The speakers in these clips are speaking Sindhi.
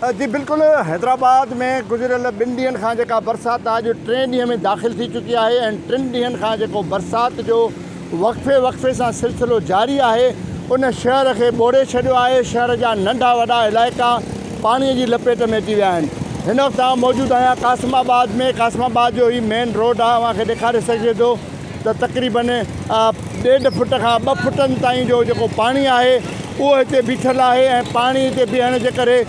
جي بلڪل حيدرآباد ۾ گذريل ٻن ڏينهن کان جيڪا برسات آهي اڄ ٽئين ڏينهن ۾ داخل ٿي چڪي آهي ۽ ٽن ڏينهن کان جيڪو برسات جو وقفي وقفي سان سلسلو جاري آهي ان شهر کي ٻوڙي ڇڏيو آهي شهر جا ننڍا وڏا علائقا پاڻي جي لپيٽ ۾ اچي ويا آهن هن وقت آئون موجود آهيان قاسم آباد ۾ قاسم آباد جو هي مين روڊ آهي اوهان کي ڏيکاري سگهجي ٿو ته تقريبن ڏيڍ فٽ کان ٻه فٽن تائين جو جيڪو پاڻي آهي اهو هتي بيٺل آهي ۽ پاڻي هتي بيهڻ جي ڪري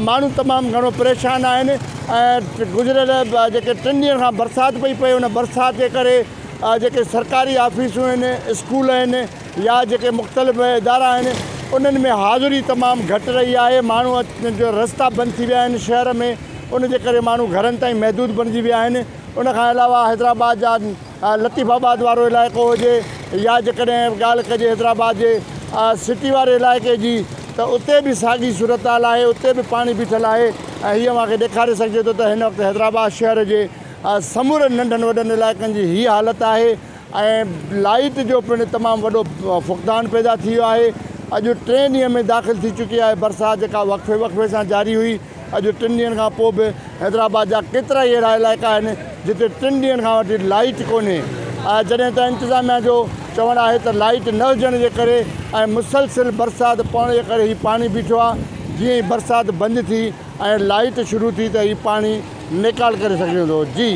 ماڻهو تمام گهڻو پريشان آهن ۽ گذريل جيڪي ٽن ڏينهن کان برسات پئي پئي ان برسات جي ڪري جيڪي سرڪاري آفيسون آهن اسڪول آهن يا جيڪي مختلف ادارا آهن انهن ۾ حاضري تمام گهٽ رهي آهي ماڻهو جو رستا بند ٿي ويا آهن شهر ۾ ان جي ڪري ماڻهو گهرن تائين محدود بڻجي ويا آهن ان کان علاوه حيدرآباد جا لطيف آباد وارو علائقو هجي يا جيڪڏهن ڳالهه ڪجي حيدرآباد جي سٽي واري علائقي جي ته اتي به ساڳي صورتحال آهي اتي به پاڻي بيٺل آهي ۽ هي اوهان کي ڏيکاري سگهجي ٿو ته هن وقت حيدرآباد شهر جي سمورن ننڍن وڏن علائقن جي هي حالت آهي ۽ لائيٽ جو پڻ تمام وڏو فقدان پيدا ٿي ويو آهي اڄ ٽئين ڏينهن ۾ داخل ٿي چڪي آهي برسات جيڪا وقفي وقفي سان جاري هئي اڄ ٽن ڏينهن کان پوء به حيدرآباد جا ڪيترائي اهڙا علائقا آهن جتي ٽن ڏينهن کان وٺي لائيٽ ڪونهي جڏهن ته انتظاميا جو چوڻ آهي ته لائيٽ نه هجڻ جي ڪري ۽ مسلسل برسات پوڻ جي ڪري هي پاڻي بيٺو آهي جيئن ئي برسات بند ٿي ۽ لائيٽ شروع ٿي ته هي پاڻي نيڪال ڪري سگهجندو جي.